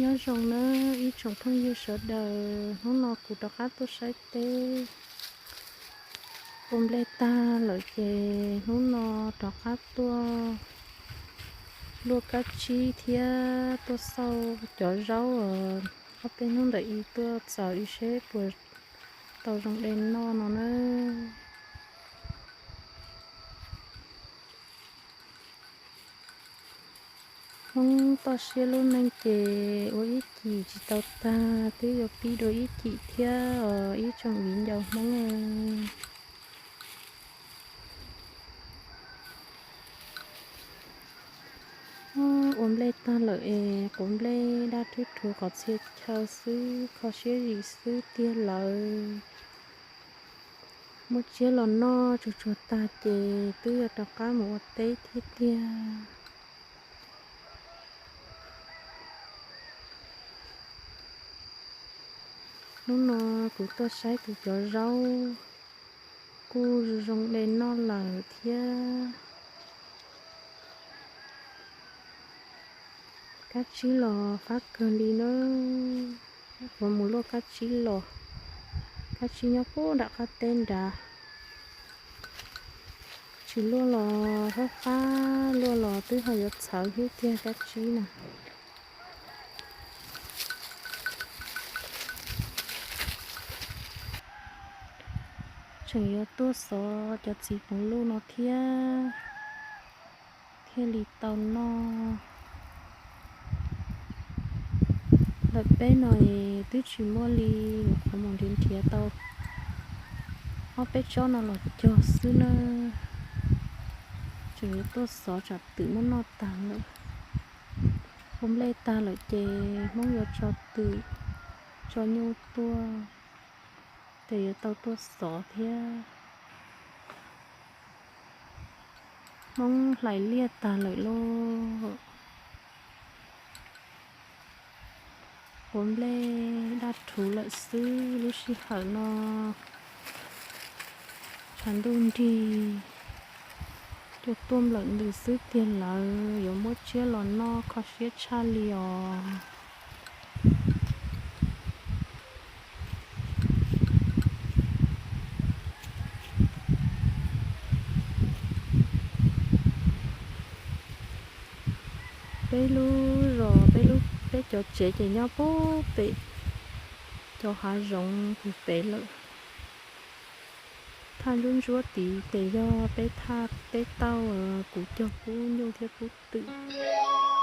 Nyob zoo nawb ib tsoom phooj ywg sawv daws, hnub no kuv rov qab tuaj saib teb ua nplej tag lawm ces hnub no rov qab tuaj luaj kab tsib thiab tuaj xauj cov zaub os. Ob peb hnub ntawm ib tuaj txaus ib seb puas tau zoo de noj no na. Hmoob toj siab lub neej ces ua ib cim tsis tau tag, twb yuav pib dua ib cim thiab os ib tsoom viv ncaus Hmoob. Ua nplej tag lawm es quav nplej daj rhwb rhuv qhov txhia chaw xwb, kho siab zim xwb tiag lawm. Muaj tsiab los noj tsuag tsuag tag ces twb yuav rov qab mus ua teb thiab tiag. Hnub no kuv tuaj saib kuv cov zaub kuj zoo de noj lawm thiab. Kab tsib los fab kawg li na. Kuv mus luaj kab tsib los, kab tsib nyob puag nram qab teb nrad. Tsis luaj los fab fab, luaj los twb ho yuav txhawv thiab tiag kab tsib na. Tseem yuav tuaj xov cov txiv poos luj no thiab, thiaj li tau noj. Ntawm peb no es twb tsis muaj li, nyuam qhuav mus nrhiav nrhiav tau ob peb tsob no los cog xwb na. Tseem yuav tuaj xov tsam twm muab noj tag lawm. Ua nplej tag lawm ces Hmoob yuav tso twm tso nyuj tuaj, ces yuav tau tuaj xov thiab. Hmoob hlais liaj tag lawm lauj. Quav nplej daj rhuv lawm xwb, lub sij hawm no tshav ntuj nrig, cua tuaj nplawm ntws xwb tiag lawm, yuav muab tsiab los noj kho siab tshaj li os. Peb lub zos, peb lub, peb cov tsev ces nyob puag pem cov hav zoov puag pem lawm. Thaj ntsuab ntsuab tid ces yog peb thaj peb tauj, kuv cog kub nyuj thiab kub twm.